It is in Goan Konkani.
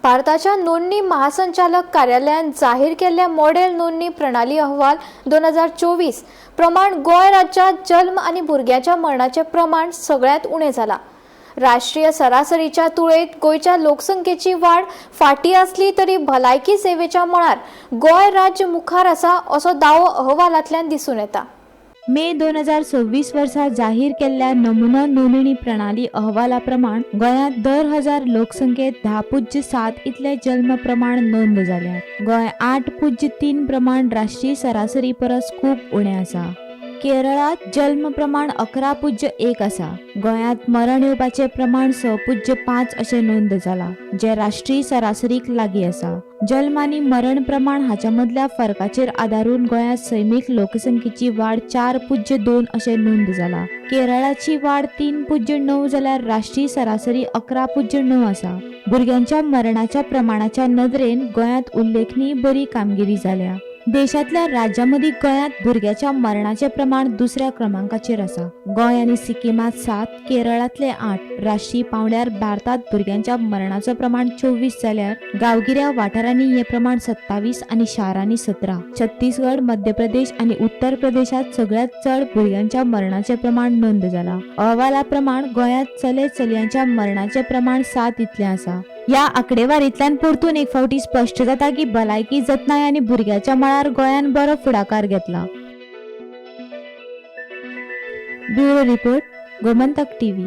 भारताच्या नोंदणी महासंचालक कार्यालयान जाहीर केल्ल्या मॉडेल नोंदणी प्रणाली अहवाल 2024 प्रमाण गोंय राज्यात जल्म आनी भुरग्याच्या मरणाचें प्रमाण सगळ्यांत उणें जाला. राष्ट्रीय सरासरीच्या तुळेत गोंयच्या लोकसंख्येची वाड फाटी आसली तरी भलायकी सेवेच्या मळार गोंय राज्य मुखार आसा, असो दावो अहवालांतल्यान दिसून येता. मे 2026 वर्सा जाहीर केल्ल्या नमुना नोंदणी प्रणाली अहवाला प्रमाण गोंयांत दर हजार लोकसंख्येत 10.7 इतले जल्म प्रमाण नोंद जाल्यात. गोंय 8.3 प्रमाण राष्ट्रीय सरासरी परस खूब उणें आसा. केरळात जल्म प्रमाण 11.1 आसा. गोंयांत मरण येवपाचें प्रमाण 6.5 अशें नोंद जाला, जें राष्ट्रीय सरासरीक लागीं आसा. जल्म आनी मरण प्रमाण हाच्या मदल्या फरकाचेर आदारून गोंयांत सैमीक लोकसंख्येची वाड 4.2 अशें नोंद जाला. केरळाची वाड 3.9 जाल्यार राष्ट्रीय सरासरी 11.9 आसा. भुरग्यांच्या मरणाच्या प्रमाणाच्या नदरेन गोंयांत उल्लेखनीय बरी कामगिरी जाल्या. देशांतल्या राज्यां मदीं गोंयांत भुरग्याच्या मरणाचें प्रमाण दुसऱ्या क्रमांकाचेर आसा. गोंय आनी सिक्किमांत 7, केरळांतले 8. राष्ट्रीय पांवड्यार भारतांत भुरग्यांच्या मरणाचो प्रमाण 24 जाल्यार गांवगिऱ्या वाठारांनी हें प्रमाण 27 आनी शारांनी 17. छत्तीसगड, मध्य प्रदेश आनी उत्तर प्रदेशांत सगळ्यांत चड भुरग्यांच्या मरणाचें प्रमाण नोंद जाला. अहवाला प्रमाण गोंयांत चले चलयांच्या मरणाचें प्रमाण 7 इतलें आसा. ह्या आंकडेवारींतल्यान परतून एक फावटी स्पश्ट जाता की भलायकी जतनाय आनी भुरग्याच्या मळार गोंयान बरो फुडाकार घेतला. Bureau report, Gomantak TV.